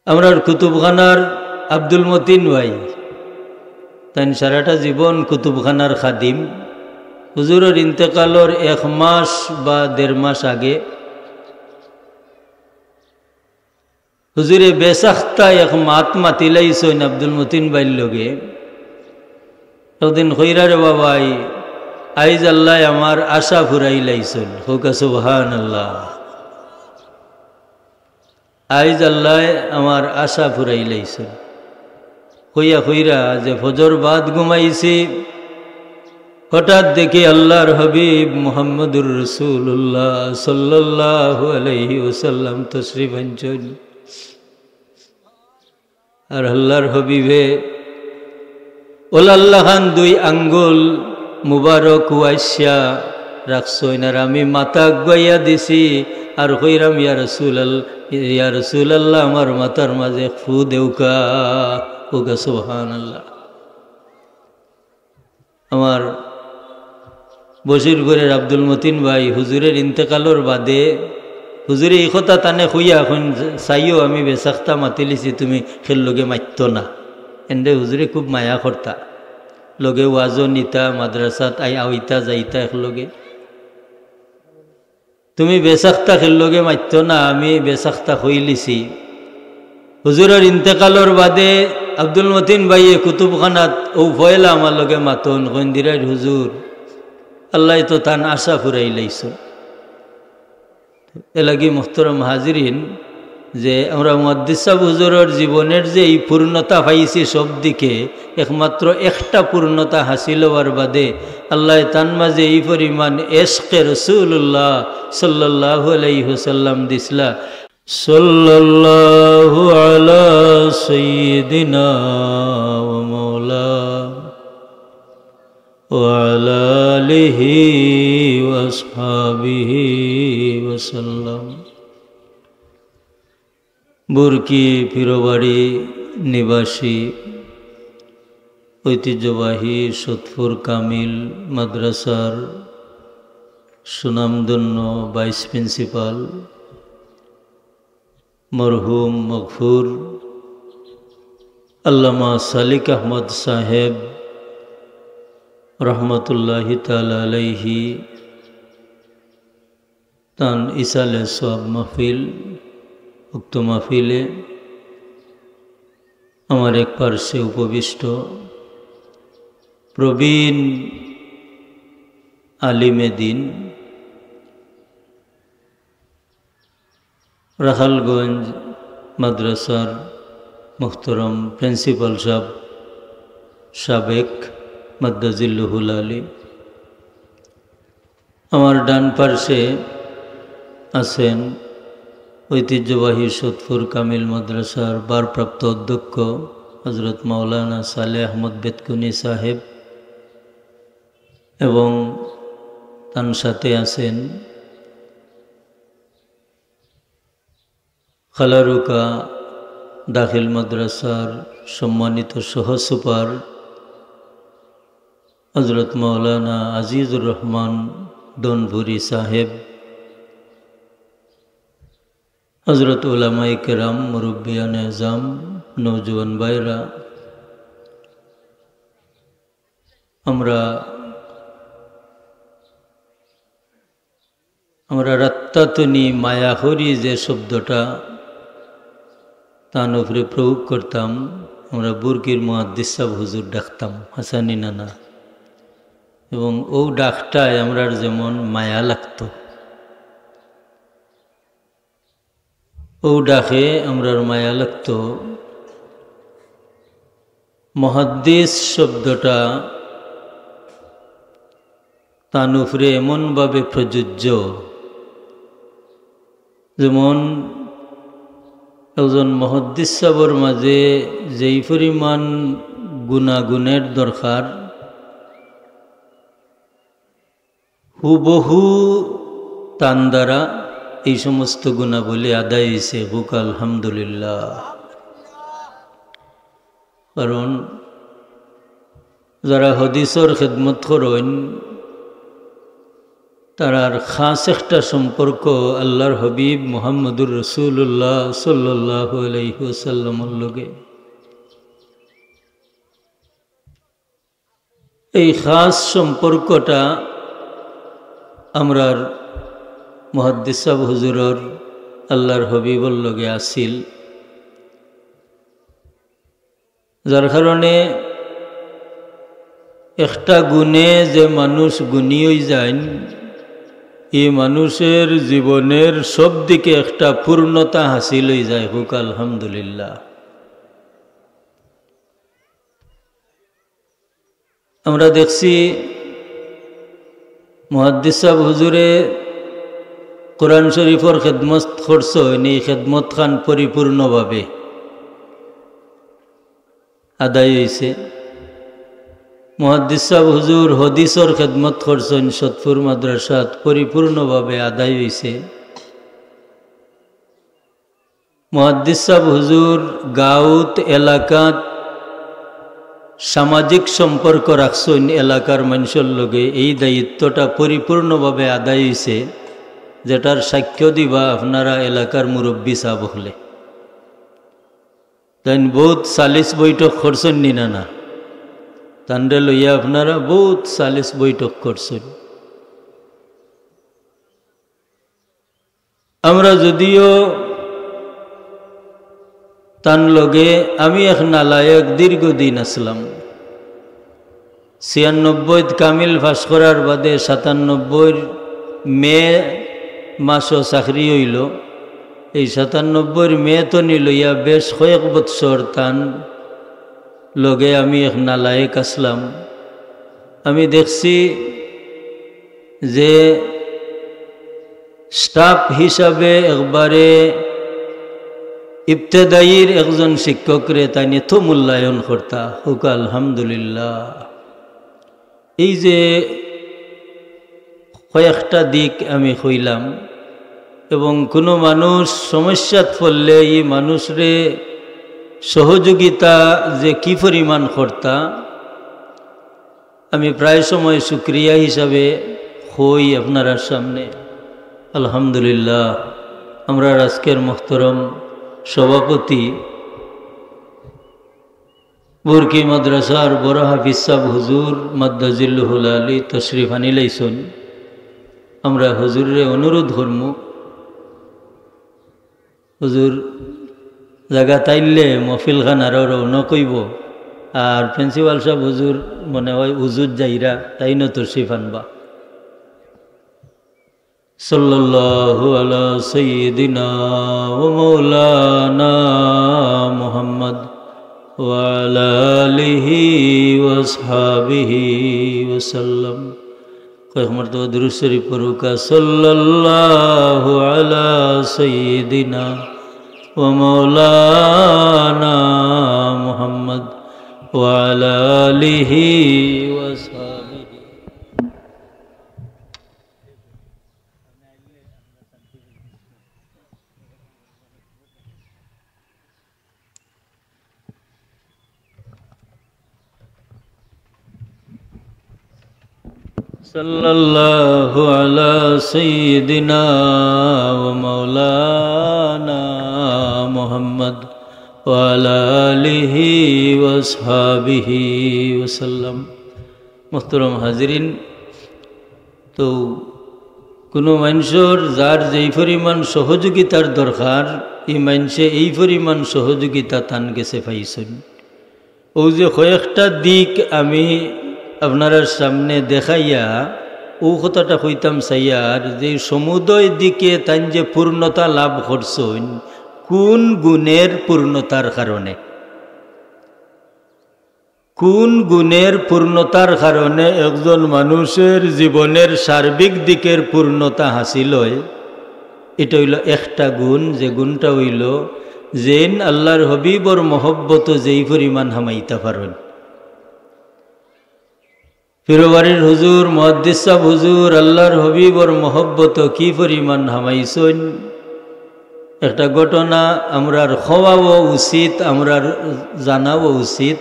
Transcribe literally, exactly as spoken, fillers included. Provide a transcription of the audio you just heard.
আমরার কুতুবখানার আব্দুল মতিন ভাই, তাইন সারাটা জীবন কুতুবখানার খাদিম। হুজুরর ইন্তেকালর এক মাস বা দেড় মাস আগে হুজুরে বেসাখতা এক মাত মাতিলাইছইন আব্দুল মতিন ভাইর লগে। একদিন কইরা, "রে বাবাই, আইজ আল্লায় আমার আশা ফুরাইলাইছইন।" কউক্কা সুবহানাল্লাহ। "আইজ আল্লায় আমার আশা ফুরাইলাইছইন।" কইয়া কইরা যে ফজর বাদ ঘুমাইছি, হঠাৎ দেখি আল্লার হাবিব মুহাম্মদুর রাসূলুল্লাহ সাল্লাল্লাহু আলাইহি ওয়াসাল্লাম তশরিফ আনছইন। আর আল্লার হাবিবে ওলাল্লাখান দুই আঙ্গুল মুবারক ওয়াইসা রাখছইন, আর আমি মাথা আগুয়াইয়া দিছি, আর কইরাম, "ইয়া রাসূল আল-, ইয়া রাসূলুল্লাহ, আমার মাথার মাঝে ফু দেউক্কা।" কউক্কা সুবহানাল্লাহ। আমার বশিরপুরের আব্দুল মতিন ভাই হুজুরের ইন্তেকালর বাদে হুজুরে ই কথা তানে কইয়া, "এখন চাইও আমি বেসাখতা মাতিলিছি, তুমি কের লগে মাততো না।" এনরে হুজুরে খুব মায়া করতা, লগে ওয়াজও নিতা, মাদ্রাসাত আই-, আইতা যাইতা একলগে। "তুমি বেসাখতা কের লগে মাততো না, আমি বেসাখতা কইলিছি।" হুজুরর ইন্তেকালর বাদে আব্দুল মতিন ভাইয়ে কুতুবখানাত অউ পয়লা আমার লগে মাতইন, কইন, "দিরাইর হুজুর, আল্লায় তো তান আশা ফুরাইলাইছইন।" এরলাগি মুহতারাম হাজিরিন, যে আমরা মুহাদ্দিস সাব হুজুরর জীবনের যে ই পূর্ণতা পাইছি সব দিকে, একমাত্র একটা পূর্ণতা হাসিল অওয়ার বাদে আল্লায় তান মাঝে ই পরিমাণ এশকে রাসূলুল্লাহ সাল্লাল্লাহু আলাইহি ওয়াসাল্লাম দিছলা। সাল্লাল্লাহু আলা সাইয়্যিদিনা ওয়া মাওলানা ওয়া আলা আলিহি ওয়া আসহাবিহি ওয়া সাল্লাম। বুরকি পীরবাড়ি নিবাসী ঐতিহ্যবাহী সতপুর কামিল মাদ্রাসার সুনামধন্য ভাইস প্রিন্সিপাল মরহুম মগফুর আল্লামা সালিক আহমদ সাহেব রহমতুল্লাহি তাআলা আলাইহি তান ইসালে সওয়াব মাহফিল, উক্ত মাহফিলে আমার এক পার্শ্বে উপবিষ্ট প্রবীণ আলিমে দিন, রাখালগঞ্জ মাদ্রাসার মুহতরম প্রিন্সিপাল সাহেব, সাবেক মাদ্দা জিল্লুহুল আলী। আমার ডান পার্শ্বে আছেন ঐতিহ্যবাহী সতপুর কামিল মাদ্রাসার ভারপ্রাপ্ত অধ্যক্ষ হযরত মাওলানা সালেহ আহমদ বেতকুনি সাহেব এবং তার সাথে আছেন খালারুকা দাখিল মাদ্রাসার সম্মানিত সহ সুপার হযরত মাওলানা আজিজুর রহমান দনপুরি সাহেব, হযরত উলামায়ে কেরাম, মুরব্বিয়ানে এজাম, নওজোয়ান ভাইরা, আমরা আমরা রাত্তাতুনি মায়া করি যে শব্দটা তান উপরে প্রয়োগ করতাম, আমরা বুরকির মুহাদ্দিস সাহেব হুজুর ডাকতাম, হাসানি নানা। এবং ও ডাকটায় আমরার যেমন মায়া লাগতো, ও ডাকে আমরার মায়া লাগতো। মুহাদ্দিস শব্দটা তান উপরে এমনভাবে প্রযোজ্য, যেমন একজন মুহাদ্দিস সাহেবর মাঝে যেই পরিমাণ গুণাগুণের দরকার, হুবহু তান দ্বারা এই সমস্ত গুণাবলী আদায় হইছে। কউক্কা আলহামদুলিল্লাহ। কারণ যারা হাদিসর খেদমত করইন, তারার খাস একটা সম্পর্ক আল্লাহর হাবিব মুহাম্মদুর রাসূলুল্লাহ সাল্লাল্লাহু আলাইহি ওয়াসাল্লামর লগে। এই খাস সম্পর্কটা আমরার মুহাদ্দিস সাহেব হুজুরর আল্লাহর হাবিবর লগে আছিল, যার কারণে একটা গুণে যে মানুষ গুণী অই যাইন, এই মানুষের জীবনের সব দিকে একটা পূর্ণতা হাসিল অই যায়। হোক আলহামদুলিল্লাহ। আমরা দেখছি মুহাদ্দিস সাহেব হুজুরে কোরআন শরীফর খেদমত করছইন, এই খেদমত খান পরিপূর্ণভাবে আদায় হইছে। মুহাদ্দিস সাহেব হুজুর হদিসর খেদমত করছইন সতপুর মাদ্রাসাত, পরিপূর্ণভাবে আদায় হইছে। মুহাদ্দিস সাহেব হুজুর গাউত, এলাকাত সামাজিক সম্পর্ক রাখছইন এলাকার মানুষর লগে, এই দায়িত্বটা পরিপূর্ণভাবে আদায় হইছে, যেটার সাক্ষ্য দিবা আপনারা এলাকার মুরব্বী সাহেব হকলে। তাইন বহুত সালিস বৈঠক করছইন নি না, না? তানরে লইয়া আপনারা বহুত সালিস বৈঠক করছইন। আমরা যদিও তান লগে, আমি এক নালায়েক দীর্ঘদিন আছলাম। ছিয়ানব্বইত কামিল পাশ করার বাদে সাতানব্বইর মে মাসো চাকরি অইলো। এই সাতানব্বইর মে তনি লইয়া বেশ কয়েক বৎসর তান লগে আমি এক নালায়েক আছলাম। আমি দেখছি যে স্টাফ হিসাবে একবারে ইবতেদায়ীর একজন শিক্ষকরে তাইন এত মূল্যায়ন করতা, হোক আলহামদুলিল্লাহ। এই যে কয়েকটা দিক আমি কইলাম, এবং কোনো মানুষ সমস্যাত পড়লে এই মানুষরে সহযোগিতা যে কি পরিমাণ করতা, আমি প্রায় সময় শুকরিয়া হিসাবে কই আপনারার সামনে। আলহামদুলিল্লাহ, আমরার আজকের মোহতরম সভাপতি বুরকি মাদ্রাসার বড় হাফিজ সাহেব হুজুর মাদ্দা জিল্লুহুল আলী তশরিফ আনিলাইছইন। আমরা হুজুররে অনুরোধ করমু, হুজুর জাগা তাইলে মহফিল খান আরো রৌনক অইবো। আর প্রিন্সিপাল সাহেব হুজুর মনে হয় উজুত যাইরা, তাইনও তশরিফ আনবা। সাল্লাল্লাহু আলা সাইয়্যিদিনা ওয়া মাওলানা মুহাম্মদ ওয়া আলা আলিহি ওয়া আসহাবিহি ওয়া সাল্লাম। কয়েক মর্তবা দুরূদ শরীফ পড়ুক্কা, সাল্লাল্লাহু আলা সাইয়্যিদিনা ওয়া মাওলানা মুহাম্মদ ওয়া আলা আলিহি ওয়া আসহাবিহি। সাল্লাল্লাহু আলা সাইয়্যিদিনা ওয়া মাওলানা মুহাম্মদ ওয়া আলা আলিহি ওয়া আসহাবিহি ওয়া সাল্লাম। মোহতরম হাজিরিন, তো কোনো মানষর যার যেই পরিমাণ সহযোগিতার দরকার, ই মানষে এই পরিমাণ সহযোগিতা তান গেছে পাইছইন। অউ যে কয়েকটা দিক আমি আপনারার সামনে দেখাইয়া অউ কথাটা কইতাম চাইয়ার যে সমুদয় দিকে তাইন যে পূর্ণতা লাভ করছইন, কোন গুণের পূর্ণতার কারণে? কোন গুণের পূর্ণতার কারণে একজন মানুষের জীবনের সার্বিক দিকের পূর্ণতা হাসিল হয়? এটা অইলো একটা গুণ, যে গুণটা অইলো যেইন আল্লাহর হাবিবর মহব্বতো যেই পরিমাণ হামাইতা পারইন। পীরবাড়ির হুজুর, মুহাদ্দিস সাব হুজুর আল্লাহর হাবিবর মহব্বতো কি পরিমাণ হামাইছইন, একটা ঘটনা আমরার কওয়াও উচিত, আমরার জানাও উচিত।